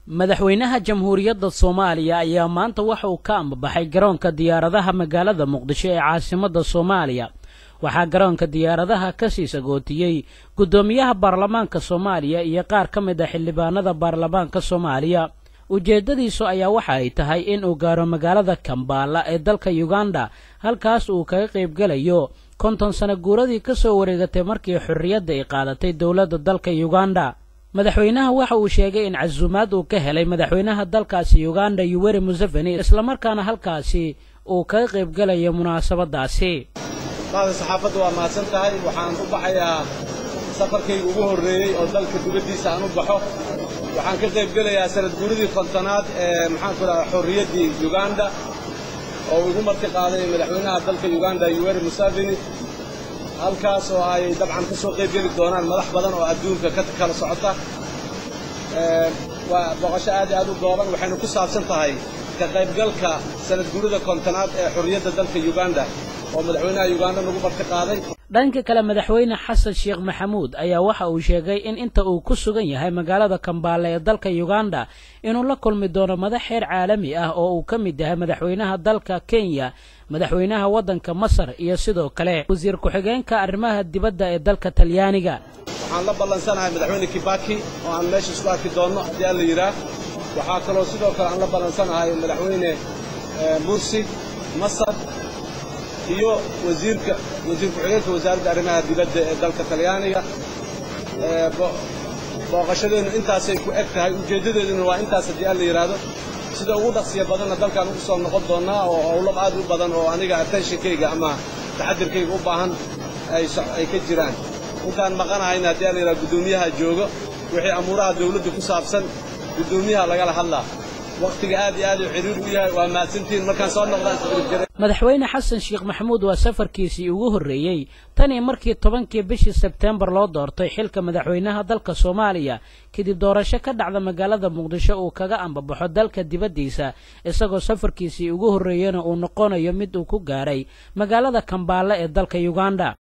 Madaxweynaha Jamhuuriyadda Soomaaliya ayaa maanta waxa uu ka ambabaxay garoonka diyaaradaha magaalada Muqdisho ee caasimadda Soomaaliya. Waxaa garoonka diyaaradaha ka sii sagootiyey guddoomiyaha baarlamaanka Soomaaliya iyo qaar ka mid ah xildhibaanada baarlamaanka Soomaaliya. Ujeeddadiisu ayaa waxa ay tahay in uu gaaro magaalada Kampala ee dalka Uganda, halkaas uu kaga qaybgelayo 50 sano guuradii ka soo wareegatay markii xorriyadda ay qaadatay dowladda dalka Uganda. Madaxweynaha waxa uu sheegay in casuumaad uu ka helay madaxweynaha dalkaasi Uganda Yoweri Museveni, islamarkaana halkaasi uu kaga qaybgelayo munaasabadaasi. Bahda saxaafadda waa mahadsan tahay. Waxaan u baxayaa safarkayga ugu horreeyey oo dalka dibaddiisa aan u baxo. Waxaan ka qaybgelayaa sanad guuradii 50aad ee maxaanku idhahdaa xorriyaddii Uganda oo igu marti qaaday madaxweynaha dalka Uganda Yoweri Museveni, halkaas oo ay dabcan ka soo qaybgeli doonaan madax badan oo adduunka ka kala socota. Waa booqasho aad iyo aad u gooban, waxaynu ku saabsan tahay ka qaybgalka sanad guurida 50aad ee xorriyadda dalka Uganda oo madaxweynaha Uganda nagu marti qaaday. Dhanka kale, madaxweyne Xasan Sheekh Maxamuud ayaa waxa uu sheegay in inta uu ku sugan yahay magaalada Kambaale ee dalka Uganda inuu la kulmi doono madax xeer caalami ah oo uu ka mid yahay madaxweynaha dalka Kenya, madaxweynaha waddanka Masar iyo sidoo kale wasiir ku-xigeenka arrimaha dibadda ee dalka Talyaaniga. Waxaan la ballansanahay madaxweyne Kibaki oo aan meesha isku arki doonno haddii alla yidhaah. Waxaa kaloo sidoo kale aan la ballansanahay madaxweyne Mursi Masar iyo wasiirka wasiir ku-xigeenka wasaaradda arrimaha dibadda ee dalka Talyaaniga. Booqashadeennu intaasay ku eg tahay, ujeeddadeeduna waa intaas haddii alla yidhaahdo. Sida ugu dhaqsiya badanna dalkaan ugu soo noqon doonnaa oo howlo aad u badan oo aniga attentionkayga ama taxadirkayga u baahan ay ka jiraan. Intaan maqanahayna haddii alla yidhahdo guddoomiyaha joogo, wixii amuuraha dawladda ku saabsan guddoomiyaha lagala hadlaa. Wakhtiga aad iyo aad uu xiriir u yahay. Waa mahadsantihiin, markaan soo noqdaan isbriif. Madaxweyne Xasan Sheekh Maxamuud waa safarkiisii ugu horreeyey tan iyo markii 10kii bishii Sebteembar loo doortay xilka madaxweynaha dalka Soomaaliya kadib doorasho ka dhacda magaalada Muqdisho uu kaga ambabaxo dalka dibaddiisa, isagoo safarkiisii ugu horreeyena uu noqonayo mid uu ku gaaray magaalada Kambaale ee dalka Uganda.